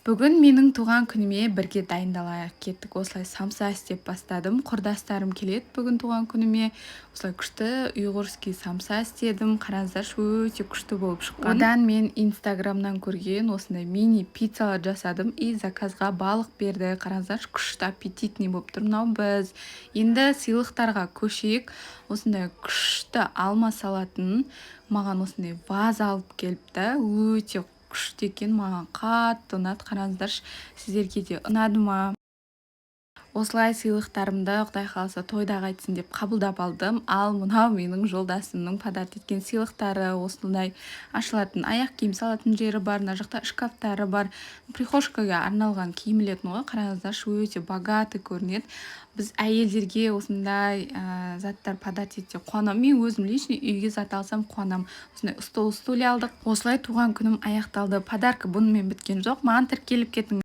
Бүгін менің туған күніме бірге дайындалайық. Кеттік! Осылай самса істеп бастадым. Құрдастарым келеді бүгін туған күніме. Осылай күшті уйғурский самса істедім. Қараңыздаршы, өте күшті болып шыққан. Одан мен Инстаграмнан көрген осындай мини пиццалар жасадым и заказға балық берді. Қараңыздаршы, күшті, аппетитный болып тұр мынау. Біз енді сыйлықтарға көшейік. Осындай күшті алма салатын маған осындай ваза алып келіпті. Өте күшті екен, маған қатты ұнады. Қараңыздаршы, сіздерге де ұнады ма? Осылай сыйлықтарымды, құдай қаласа, тойда қайтсын деп қабылдап алдым. Ал мынау менің жолдасымның подарок еткен сыйлықтары. Осындай ашылатын, аяқ киім салатын жері бар, мына жақта шкафтары бар, прихожкаға арналған киім ілетін ғой. Қараңыздаршы, өте богатый көрінеді. Біз әйелдерге осындай заттар подарок етсе, қуанамын. Мен өзім лично үйге зат алсам, қуанамын. Осындай стол, стулья алдық. Осылай туған күнім аяқталды. Подарка бұнымен біткен жоқ. Маған тіркеліп кетіңіз.